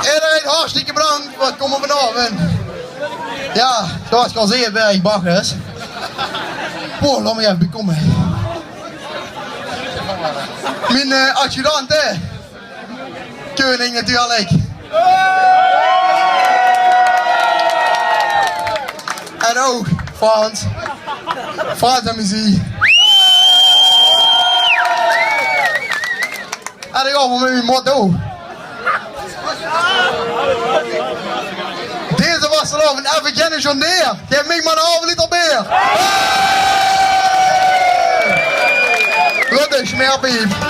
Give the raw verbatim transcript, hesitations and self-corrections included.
Ederein hartstikke bedank veur 't kómme vanaovend. Jao, zoewie ich al zag, Berg Bachus. Boah, laot mich effe bekómme. Mien, eh, adjudant, hè. Keuning natuurlik. En ouch Frans. Frans en Misie. En ich gaon veur mien motto. Deze vastelaovend effe geine John Deere. Gaef mich mer eine halve liter beer. Rutte, smeerpiep.